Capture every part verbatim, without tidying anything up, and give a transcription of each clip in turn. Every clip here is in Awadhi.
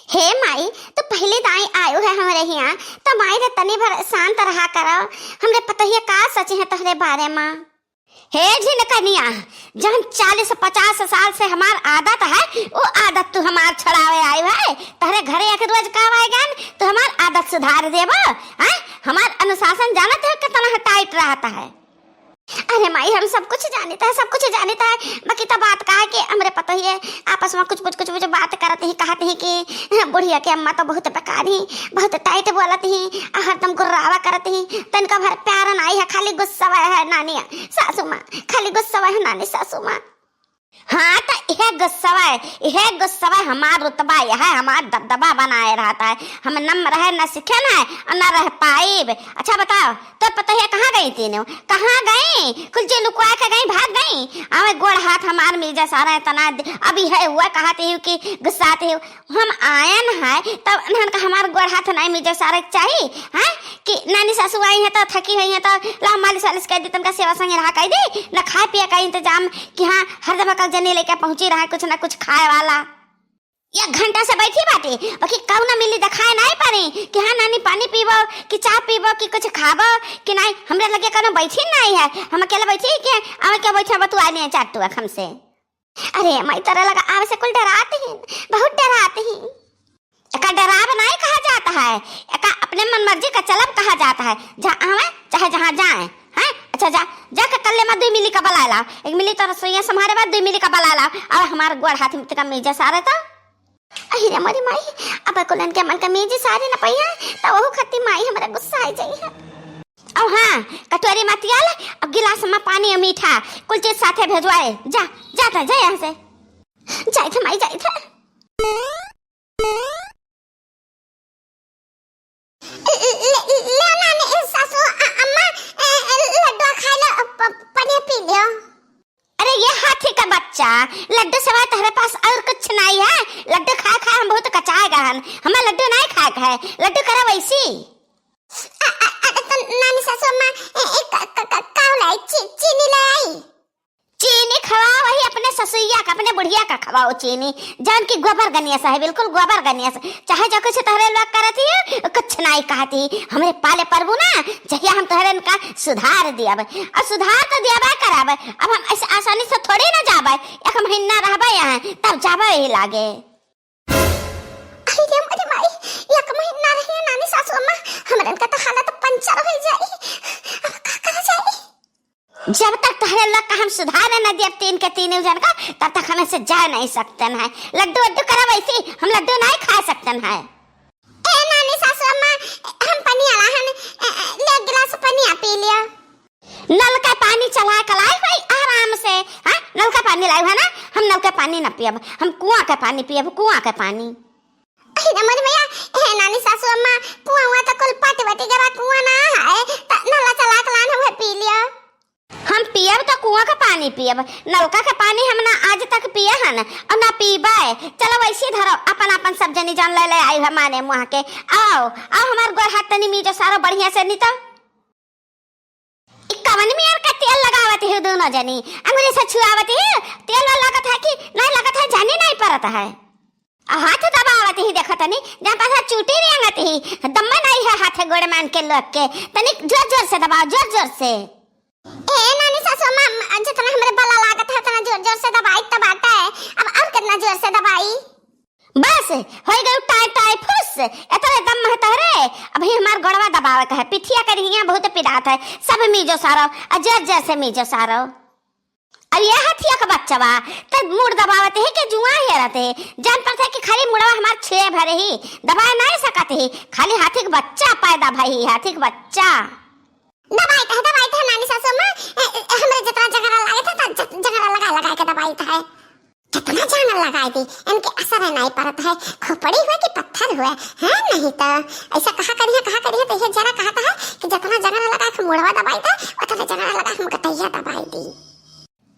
हे माई, तू पहली दाई आयो है हमरे हियाँ, त माई रे तनी भर शांत रहा करो। हमरे पतोहिया का सोचिहैं तोहरे बारे मा। हे झिनकनिया, जौन चालीस पचास साल से हमार आदत है, वो आदत तू हमार छुड़ावे आयो है। तोहरे घरे एक रोज का आए गन, तू हमार आदत सुधार देबो, हैं? हमार अनुशासन जानत हो कितना tight रहत है। अरे माई, हम सब कुछ जानित है, सब कुछ जानित है, बाकी तो बात का है कि हमरे पतोहिए आपस मा कुछ, कुछ, कुछ, कुछ बात करत ही, कहत ही कि बुढ़िया के अम्मा तो बहुत बेकार ही, बहुत tight बोलत ही, आ हरदम गुर्रावा करत ही, तनिका भर प्यार नाई है, खाली गुस्सा है नानी सासू मा, खाली गुस्सा है नानी सासू मा। हाँ, तो यह गुस्सा है, यह गुस्सा है, हमार रुतबा, यह हमार दबदबा बनाए रहत है। हम नम रहे न सीखे न है और न रह पाइब। अच्छा बताओ, तो पतोहिया कहाँ गई तीनों? कहाँ गई? कुल जे लुकवा के गई, भाग गई। आवे गोड़ हाथ हमार मीजा सारा इतना दे-, अब यह हुआ कहत ही कि गुस्सात ही। हम आयन है, तब इन्हन का हमार गोड़ हाथ नहीं मीजा सारा चाही, हैं? कि नानी सासू आई है तो थकी हुई है तो ला मालिश वालिश कर दी, तनका सेवा संगे रहा कर दी, न खाए पिए का इंतजाम कि हाँ हर दफा कल जनी लेके पहुंची रहा कुछ ना कुछ खाए वाला। एक घंटा से बैठी बाटी, बाकी कौनो मिली देखाए नाई पड़ी कि हाँ नानी पानी पीबो कि चाह पीबो कि कुछ खाबो कि नाई, हमरे लगे कौनो बैठी नाई है। हम अकेले बैठी कि आवे के बैठे बतुआ लिए चार टुआ हमसे। अरे माई, तोरा लगा आवे से कुल डरात ही, बहुत डरात ही। एका डराब नाई कहा जात है, एका अपने मन मर्जी का चलब कहा जात है। जहाँ आवे चाहे जहाँ जाए, हैं? अच्छा जा, जाके कल्ले मा दुई मिली का बलाए लाओ, एक मिली तो रसोइया संभारे बा, दुई मिली का बलाए लाओ। अब हमार गोड़ हाथ में तका मीजे सारे तो। अहि रे मोरी माई, अब कुलन के मन का मीजे सारे न पइहैं, तो वहू खत्ती माई हमरा गुस्सा आ जाई है। अब हाँ, कटोरी मा तियाल, अब गिलास मा पानी और मीठा, कुल चीज साथे भेजवाए। जा, जा था, जा यहाँ से। जाइत है माई, जाइत है। ले, ले, ले नानी, सासू, अ-, अम्मा, ए, ए, लड्डू खाए लो, प-, पनिया पी लियो। अरे ये हाथी का बच्चा, लड्डू सिवाय तोहरे पास और कुछ नाई है? लड्डू खाए खाए हम बहुत कचाए गए हन, हमें लड्डू नाई खाए के है, लड्डू करा वैसी। अ-, अ-, अरे तो नानी सासू अम्मा, ए, ए, क-, क-, क-, का लाई? ची-, चीनी ले आई? चीनी खवाओ वही अपने ससुइया का, अपने बुढ़िया का खवाओ चीनी, जौन की गोबर गनियस है, बिल्कुल गोबर गनियस। चाहे जो कुछ तोहरे लोग करत ही, कुछ नाई कहत ही। हमरे पाले परबू ना, जहिया हम तोहरे इनका सुधार दियब, और सुधार तो दियबे करब। अब हम ऐसे आसानी से थोड़ी ना जाबे, एक महीना रहबे यहाँ, तब जाबे यही लागे। अरे रे मोरे माई, एक महीना रहिए नानी सासू अम्मा, हमरन का तो हालत पंचर हो जाई। अब का करा जाई? जब तक तोहरे लोग का हम सुधारे न दियब तीन के तीनों जन का, तब तक हम ऐसे जा नहीं सकते हैं। लड्डू वड्डू करा वैसी, हम लड्डू नहीं खा सकते हैं। ए नानी सासू अम्मा, हम पनिया लाहन, ए, ए, ले एक गिलास पनिया पी लिया। नल का पानी चला के लाई भाई आराम से, हाँ? नल का पानी लाई है ना, हम नल का पानी ना पियब, हम कुआं का पानी पियब, कुआं का पानी। अरे मोरी मैया, हे नानी सासू अम्मा, कुआं हुआ तो कुल पाटी वाटी के बाद कुआं ना है, त नला चला के लान हुए पी लिया। हम पियब तो कुआं का पानी पियब, नलका का पानी हम ना आज तक पिए हन और ना पीबे। चलो वैसे धरो, अपन अपन सब जनी जान ले ले आई है माने मुँह के। आओ, आओ हमार गोड़ हाथ तनी मीजो सारो बढ़िया से, नहीं तो। ई कवन मेर का तेल लगावत हो दोनों जनी? अंगुरी से छुआवत हो? तेल वाला लागत है कि नहीं लागत है, जाने नहीं पड़त है। आ हाथ दबावत ही, देखत तनी, जहाँ पासा चूटी रेंगत ही, दम्मा नहीं है हाथ गोड़ मान के लोग के। तनी जोर जोर से दबाओ, जोर जोर से। ए नानी सासू अम्मा, जितना हमरे बला लागत है, उतना जोर जोर से दबाई त बाटे। अब और कितना जोर से दबाई? बस, होई गयो टाई टाई फुस, एतरे दम है तोहरे। अभी हमार गोड़वा दबावे के है, पिठिया के हियां बहुत पिरात है, सब मीजो सारो, आ जोर जोर से मीजो सारो। अब ये हथिया के बच्चवा, त मुड़ दबावत ही के जुआ हेरत ही, जान पड़त है कि खाली मुड़वा हमार छे भरे ही, दबाए नहीं सकत ही, खाली हाथी के बच्चा पैदा भई ही, हाथी के बच्चा। दबाई त है, दबाई त है नानी सासू अम्मा, ए, ए, हमरे जितना जंगरा लागे था, त ज-, जंगरा लगा लगा के दबाई त है। कितना जान लगाई दी, इनके असर नहीं पड़त है। खोपड़ी हुए कि पत्थर हुए, हैं? नहीं तो ऐसा कहा करिए, कहा करिए तो ये जरा कहता है कि जितना जंगरा लगा के मुड़वा दबाई था, उतना जंगरा लगा के हम गटैया दबाई दी।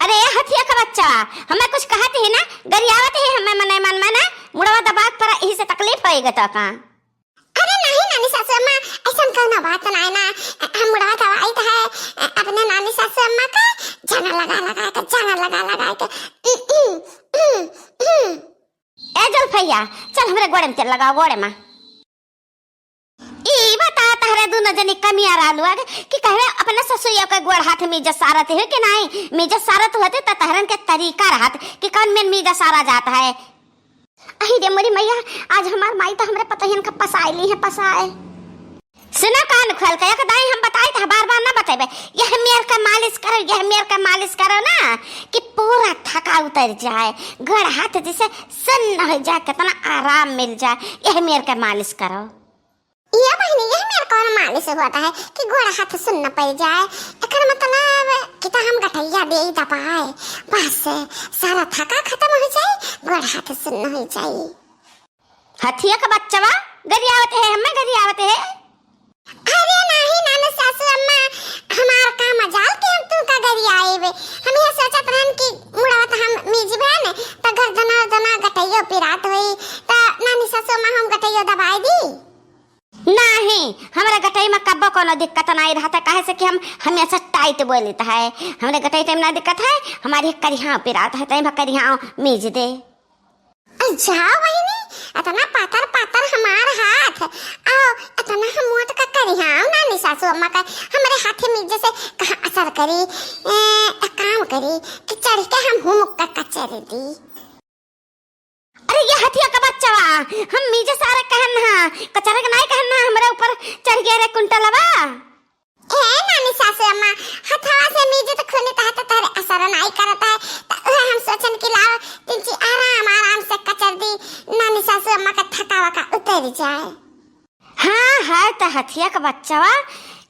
अरे हथिया का बच्चा, हमें कुछ कहत ही ना, गरियावत ही हमें मने मन में ना, मुड़वा दबात पर यही से तकलीफ होएगा तो का? अरे नहीं नानी सासू अम्मा, ऐसन कौनो बात नहीं ना। हम मुड़वा दवाई तो है अपने नानी सासू अम्मा का, जाना लगा लगा के, जाना लगा लगा के। उम, उम, उम, उम। ए जुल्फैया, चल हमरे गोड़े में तेल लगावा, गोड़े में। ई बता, तहरे दुनो जनी कमिया रहलू आगे कि कहवे अपने ससुरिया के गोड़ हाथ मीजे सारत हो कि नाहीं? मीजे सारत होते त तहरन के तरीका रहत कि कौन मेर मीजे सारा जात है। अही रे मोरी मैया, आज हमार माई त हमरे पतोहियन का पसाए ली है, पसाए। सुनो कान खोल के, एक दाई हम बताई त बार बार ना बतेबे। यह मेर के मालिश करो, यह मेर के मालिश करो ना कि पूरा थका उतर जाए, गोड़ हाथ जैसे सुन्न हो जाए, कितना आराम मिल जाए। यह मेर के मालिश करो। ये बहिनी, यह मेर कौन मालिश होता है कि गोड़ हाथ सुन्न पड़ जाए? एकर मतलब कि त हम गटैया दे दबाए, बस सारा थका खत्म हो जाए, गोड़ हाथ सुन्न हो जाए। हथिया का बच्चवा गरियावत है, हमें गरियावत है। अरे नाही नानू सासू अम्मा, हमार का मजाल कि हम तू का गरियाएबे। हम ये सोचत रहन कि मुड़वा त हम मीजबे न, त गर्दना उर्दना गटैयो पिरात होई, त नानी सासू अम्मा हम गटैयो दबाए दी। नाही, हमरा गटई में कब्बो कोनो दिक्कत नाही रहत है, काहे से कि हम हमेशा टाइट बोलित है। हमरे गटई टाइम ना दिक्कत है, हमारी करिहाव पिरात है, तई भा करिहाव मीज दे। अरे जाओ बहिनी, इतना पातर पातर हमार हाथ, आओ, इतना हम मोट का करिहाव नानी सासू अम्मा का, हमरे हाथे मीजे से कहाँ असर करी? ए, एक काम करी कि चढ़ के हम हूँ मुक्का कचर दी। अरे ये हथिया का बच्चवा, हम मीजे सारे कहन हा, कचरक नाई कहन हा, हमरे ऊपर चढ़ गया रे कुंटलवा। ए नानी सासू अम्मा, हथवा से मीजे त खूनी तहत तहरे असर नाई करत है, त उहे हम सोचन कि लाओ तिनची आराम आराम से कचर दी, नानी सासू अम्मा का थकावा का उतर जाए। हाँ, है त हथिया का बच्चवा,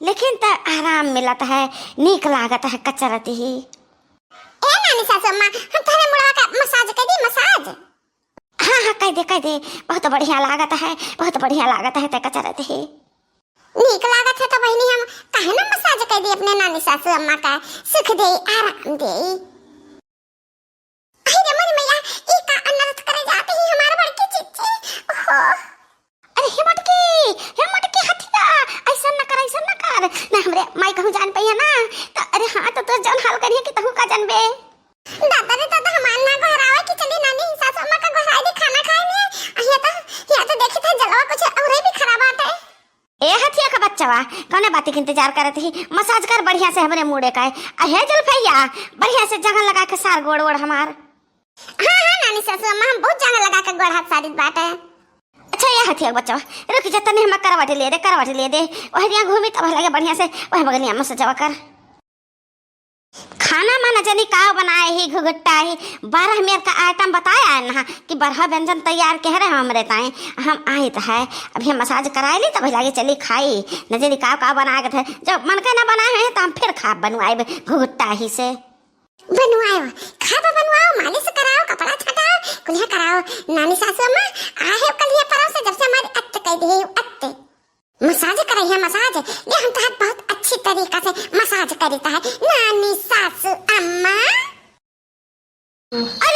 लेकिन त आराम मिलत है, नीक लागत है कचरत ही। ए नानी सासू अम्मा, हम तहरे मुड़वा का मसाज कर दी, मसाज। हाँ, हाँ, कह दे, कह दे, बहुत बढ़िया लागत है, बहुत बढ़िया लागत है, ते कचरत है। नीक लागत है तो बहिनी हम काहे ना मसाज कर दी अपने नानी सासू अम्मा का, सुख दे, आराम दे। अरे रे मोरी मैया, ई का अनर्थ करे जात ही हमार बड़की चिच्ची, ओहो। अरे हे मटकी, हे मटकी हथिया, ऐसा न कर, ऐसा न कर, ना हमरे माई कहूँ जान पइया ना, तो अरे हाँ, तो तोर जौन हाल करिए कि तहूँ का जानबे। दादा रे दादा, हमार ना गोहरावे कि चली नानी सासू अम्मा का गोहराई दी खाना खाए में। आ, ये तो, ये तो देखी थे जलवा कुछ औरे भी खराब आटे। ए हथिया का बच्चवा, कौने बाती के इंतजार करत ही? मसाज कर बढ़िया से हमरे मूड़े का है। आ हे जुल्फैया, बढ़िया से जगह लगा के सार गोड़ वोड़ हमार। हाँ, हाँ, नानी सासू अम्मा, हम बहुत जगह लगा के गोड़ हाथ सारित बाटे। अच्छा, ये हथिया का बच्चवा, रुक जा, तनी हमार करवट ले दे, करवट ले दे। वह दिया घूमी तब लगे बढ़िया से, वह बगलिया मसाजवा कर। खाना में न जानी का बनाए ही, घुघुट्टा ही, बारह मेर का आइटम बताया है ना कि बारह व्यंजन तैयार के रहे हमरे ताई। हम आइत है, अभी हम मसाज कराए ली, तब लागे चली खाई, न जानी का का बनाए के थे। जब मन के ना बनाए हैं, तो हम फिर खा बनवाए घुघुट्टा ही से। बनवाओ, खाबो बनवाओ, मालिश कराओ, कपड़ा छटाओ, कुल्हे कराओ। नानी सासू अम्मा, आहे कलिया पराव से जब से हमारी अत्त कह दे, अत्त। मसाज करई है, मसाज। ये हम तहार बहुत अच्छी तरीका से मसाज करीत है, नानी सासू अम्मा। अरे